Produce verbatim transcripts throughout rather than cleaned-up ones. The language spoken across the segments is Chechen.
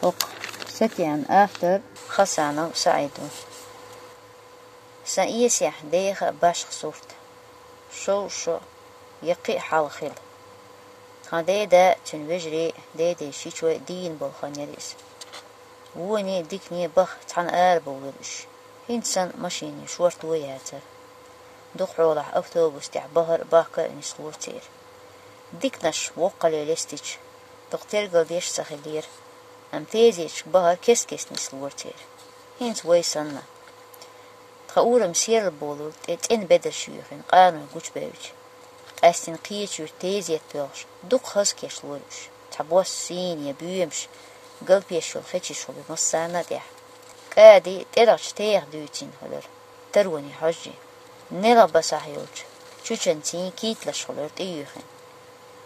Окх. Сатян автор Хасанов Саид ва. Сан эсехь деха башха сурт. Шов шо, яккхий хьал хила. Тхан деда, цуьнан вежарий, дедий шичой дийна болу хан яра иза. Воне, дикане баха цхьана арабовлура уьш. ХӀинца санна машене шорто яцара. Дукхахьолахь автобус тӀехь бахар а, бахкар а нислора церан. Диканаш воккхале лестича, дукха тергал деш а ца хиллера, амма тезеташка бахар кест-кеста нислора церан. ХӀинца вай санна. Тхан урам серла болура тӀе цӀена бедарш юьйхина, къаной гучубевлча. Къаьстина кхечуьра тезет боьлхуш, дукха хаза кечлора уьш. Цхьа бос сийна я боьмаш, галпеш йолу хечиш хуьлура массарна а тӀехь. КӀади тӀерагӀчу теха дуьйцина хуьлура, тароне хьожий. Нелха басахь йолчу чучанцийн кийтлаш хуьлура тӀеюьйхина.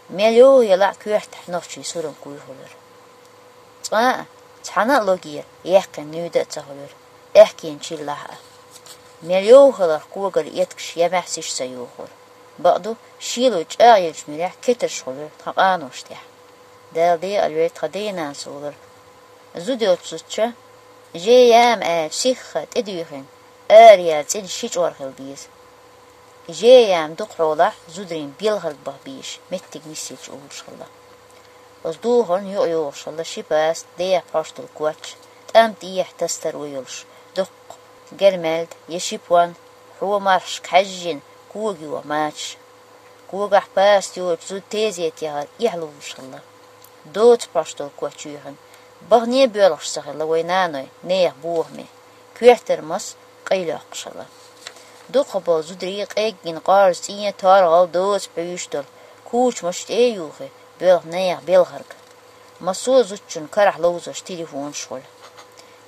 Мел йовха елахь а коьртахь нохчийн сурам куй хуьлура. Цкъа а, цхьана а логера яьккхина нуьйда а ца хуьлура, аьхкенан чиллахь а. Мел йовха хиларх когара эткаш я маьхьсиш ца юхура. Бакъду, шелой чӀагӀъеллачу муьрехь кетарш хуьлура тхан къаношна тӀехь. Дала декъал войла тхан денанас олура. Зуда йоцучу, жеяма аьлча, сихха тӀедуьйхина, ара яьлла цӀена ши чкъор хила деза. Жеяма дукхахьолахь зударийн белхарг баха безаш, меттиг нисъелча олуш хилла. Оцу духарна юкъайогӀуш хилла ши паста, деха пхьош долу коч, тӀам тӀехьа тасатар а йолуш, доккха гермелда я шипон, хьо мархашка хьаьжжина, кога йоха мачаш. Когахь паста йоцу зуда тезет яхар эхь ловлуш хилла. Доца пхьош долу коч юьйхина, бахане а боьлхуш ца хилла вай наной, нехан бохаме. Коьртара мас къай лоькхуш хилла. Дукхахболу зударий къеггина къорза цӀен, торгӀал, доца пхьуьйш долу кучамаш тӀе а юхий, боьлху нехан белхарг. Массо а зудчун карахь ловзош телефонаш хуьлу.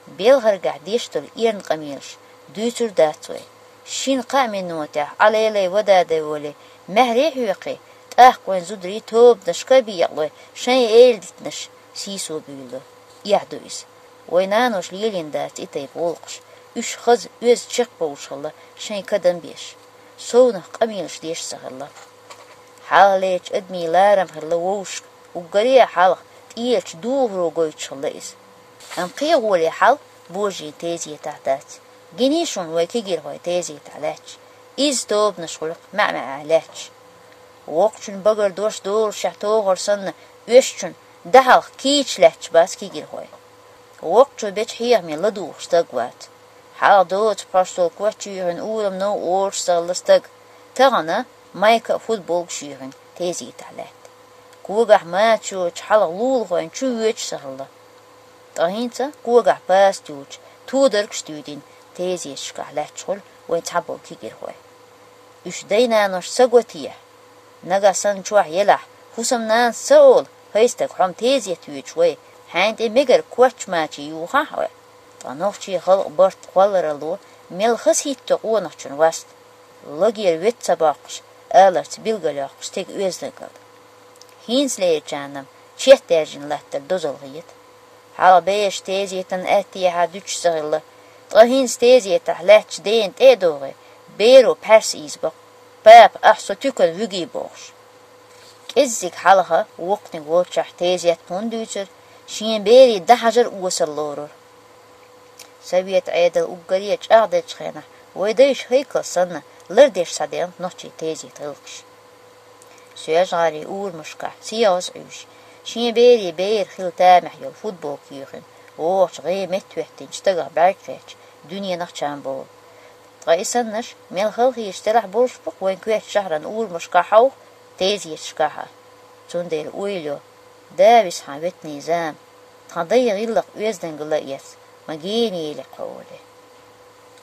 Белхаргахь деш долу эрна къамелаш дуьйцур дац вай. Шина-кхаа минотехь Ӏа лелай, вада дай волий, маьхьарий хьоькхий, тӀаккха вайн зударий тобанашка а бекъалой, шайн эладитанаш сийсо буьйлало. Эхь ду иза. Вай наноша лелийна дац и тайпа гӀуллакхаш. Уьш хаза, оьзда, чекхбовлуш хилла, шайн кадам беш. Совнах къамелаш деш ца хилла. Хьалхалерчу адамийн ларам хилла вовшашка, уггаре а хьалха тӀелачу духаро гойтуш хилла иза. Амма кхин гӀоле хьал божарийн тезетахь дац. Гиний шуна вай кегийрхой тезетахь лаьтташ? Изза тобанаш хуьлу-кх маьӀ-маьӀӀехь лаьтташ. Воккхачун багара дош долушехь тохар санна, оьшучун дахьалх кийча лаьтташ бац кегийрхой. Воккхачо бечу хьехаме ладугӀуш стаг вац. Хьалха доца пхьош долу коч юьйхина, урам новкъа волуш ца хилла стаг, тахана майка а, футболкаш юьйхина тезетахь лаьтта. Когахь мачаш йоцуш хьалха лулахойн чу воьдуш ца хилла. Ткъа хӀинца когахь паста йоцуш, тодаргаш дуьйдина тезеташкахь лаьтташ хуьлу вайн цхьаболу кегийрхой. Уьш дай-нанош ца го техьа? Нагахь санна чохь елахь, хӀусамнанас ца олу: «ХӀай стаг, хьо-м тезет воьдуш вай, хьайна тӀе мегар коч, мачи юхахь хьо». Ткъа нохчийн халкъан барт-кхолларалло мел хазахӀитто къонахчун васт, лагера вет ца боккхуш, аларца билгалйоккхуш стеган оьздангалла. ХӀинцалерчарна-м чет даьржина латтар дозалла хета. Хьалха бераш тезетан аттехьа дуьтуш ца хилла, ткъа хӀинца тезетахь лаьтташ дена тӀе а догӀий, беро пхьаьрса ийзабо-кх: «Папа, ахь со туькана вуьгий», – бохуш. КӀеззиг хьалха воккханиг волчохь тезет хӀунда дуьйцура, шен берийн дӀахьажар осалла лорура. Совет Ӏедал уггаре а чӀагӀделлачу хенахь вай дайша хӀайкал санна лардеш схьадаьхна нохчийн тезетан гӀиллакхаш. Соьлжа-ГӀалин урамашкахь сехьаза Ӏуьйш, шен берийн бер хила тамехь йолу футболка юьйхина, вогӀучу гӀе меттахӀоьттинчу стагах бӀаьрг кхетча, дуьненах чам бовла. Ткъа и саннарш мел халахеташ делахь болуш бу-кх вайн коьртачу шахьаран урамашкахь хьовха, тезеташкахь а. Цундела ойла йо, да висхьан веттанийн зама, тхан дайн гӀиллакх-оьздангалла а эцна, ма гена елира-кх хьо олий.